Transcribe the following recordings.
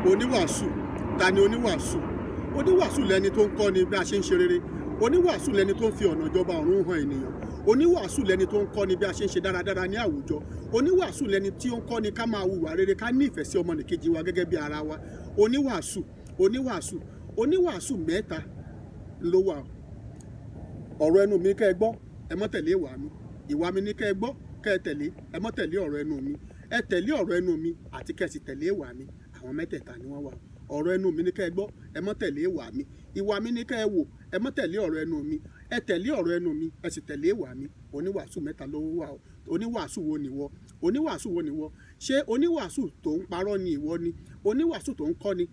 Oníwàásù, ta ni oníwàásù? Oníwàásù lẹni tó ń kọ́ni bí a ṣe ń ṣe rere. Oníwàásù lẹni tó ń fi ọ̀nà ìjọba ọ̀run hàn ènìyàn. Oníwàásù lẹni tó ń kọ́ni bí a ṣe ń ṣe dáradára ní àwùjọ. Oníwàásù lẹni tí ó ń kọ́ni ká máa hùwà rere, ká ní ìfẹ́ sí ọmọnìkejì wa gẹ́gẹ́ bí ara wa. Oníwàásù, oníwàásù, oníwàásù mẹ́ta ló wà. Ọ̀rọ̀ ẹnu mi kẹ́ ẹ gbọ́, ẹ mọ́ tẹ̀lé ìwà mi. Ìwà mi ní kẹ́ ẹ gbọ́, kẹ́ ẹ tẹ̀lé, ẹ mọ́ tẹ̀lé ọ̀rọ̀ ẹnu mi. Ẹ tẹ̀lé ọ̀rọ̀ ẹnu mi àti kẹ́ ẹ sì tẹ̀lé ìwà mi. Àwọn mẹ́tẹ̀ẹ̀ta ni wọ́n wà. Ọ̀rọ̀ ẹnu mi ní kẹ́ ẹ gbọ́, ẹ mọ́ tẹ̀lé ìwà mi. Ìwà mi ní kẹ́ ẹ wò, ẹ mọ́ tẹ̀lé ọ̀rọ̀ ẹnu mi. Ẹ tẹ̀lé ọ̀rọ̀ ẹnu mi, ẹ sì tẹ̀lé ìwà mi. Oníwàásù mẹ́ta ló wà o. Oníwàásù wo nìwọ? Oníwàásù wo nìwọ? Ṣé oníwàásù tó ń parọ́ ni ìwọ ni? Oníwàásù tó ń kọ́ ni?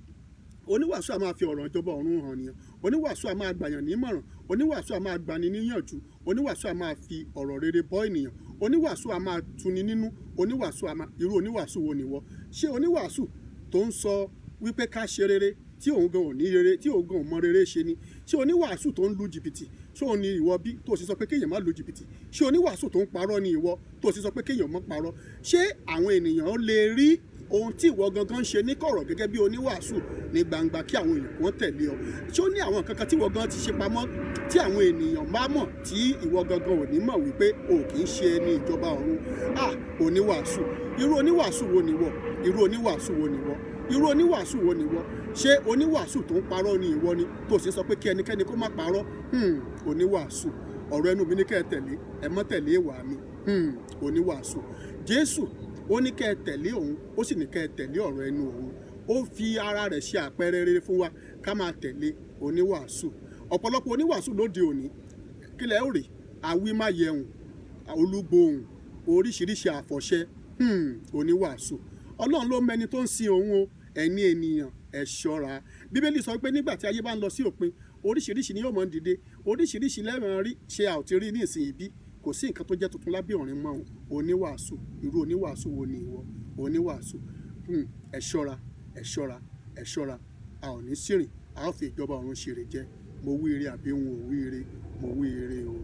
Oníwàásù a máa fi ọ̀rọ̀ ìjọba ọ̀run hàn nìyàn. Oníwàásù a máa gbàyàn nímọ̀ràn. Oníwàásù a máa gbani níyànjú. Oníwàásù a máa fi ọ̀rọ̀ rere bọ́ ènìyàn. Oníwàásù a máa tuni nínú. Oníwàásù a máa, irú oníwàásù wo nìwọ? Ṣé oníwàásù tó ń sọ wípé ká ṣe rere tí òun gan ò ní rere, tí òun gan ò mọ rere ṣe ni? Ṣé oníwàásù tó ń lu jìbìtì, ṣé òun ni ìwọ bí tó sì sọ pé kéèyàn má lu jìbìtì? Ṣé oníwàásù tó ń parọ́ ni ìwọ tó sì sọ pé kéèyàn má parọ́? Ṣé àwọn ènìyàn lè rí ohun tí ìwọ gangan ń ṣe ní kọ̀rọ̀ gẹ́gẹ́ bí oníwàásù ní gbangba kí àwọn èèyàn kan tẹ̀lé ọ? Ṣé ó ní àwọn nǹkan kan tí ìwọ gan ti ṣe pamọ́ tí àwọn ènìyàn bá mọ̀ tí ìwọ gangan ò ní mọ̀ wípé o kì í ṣe ẹni ìjọba ọ̀run? Ah, oníwàásù, irú oníwàásù wo nìwọ? Irú oníwàásù wo nìwọ? Irú oníwàásù wo nìwọ? Ṣé oníwàásù tó ń parọ́ ni ìwọ ni tó sì sọ pé kí ẹnikẹ́ni kó má parọ́? Oníwàásù, ọ̀rọ̀ ẹnu mi ní kẹ́ ẹ tẹ̀lé, ẹ mọ́ tẹ̀lé ìwà mi. Oníwàásù, Jésù ó ní kẹ́ ẹ tẹ̀lé òun, ó sì ní kẹ́ ẹ tẹ̀lé ọ̀rọ̀ ẹnu òun. Ó fi ara rẹ̀ ṣe àpẹẹrẹ rere fún wa ká máa tẹ̀lé. Oníwàásù, ọ̀pọ̀lọpọ̀ oníwàásù lóde òní, kílẹ̀ ó rí awímáyẹhùn, olúgbòhùn, oríṣiríṣi àfọ̀ṣẹ. Oníwàásù, Ọlọ́run ló mẹni tó ń sin òun o. Ẹ̀yin ènìyàn, ẹ ṣọ́ra. Bíbélì sọ pé nígbà tí ayé bá ń lọ sí òpin, oríṣiríṣi ni yóò mọ̀ ń dìde, oríṣiríṣi lẹ́wọ̀n rí ṣe a ò ti rí ní ìsìn ìbí. Kò sí nǹkan tó jẹ́ tuntun lábẹ́ ọ̀run mọ́ o. Oníwàásù, irú oníwàásù wo ni ìwọ? Oníwàásù, ẹ ṣọ́ra, ẹ ṣọ́ra, ẹ ṣọ́ra. A ò ní sírìn, a ó fi ìjọba ọ̀run ṣeré jẹ. Mo wí ire àbí n ò wí ire? Mo wí ire o.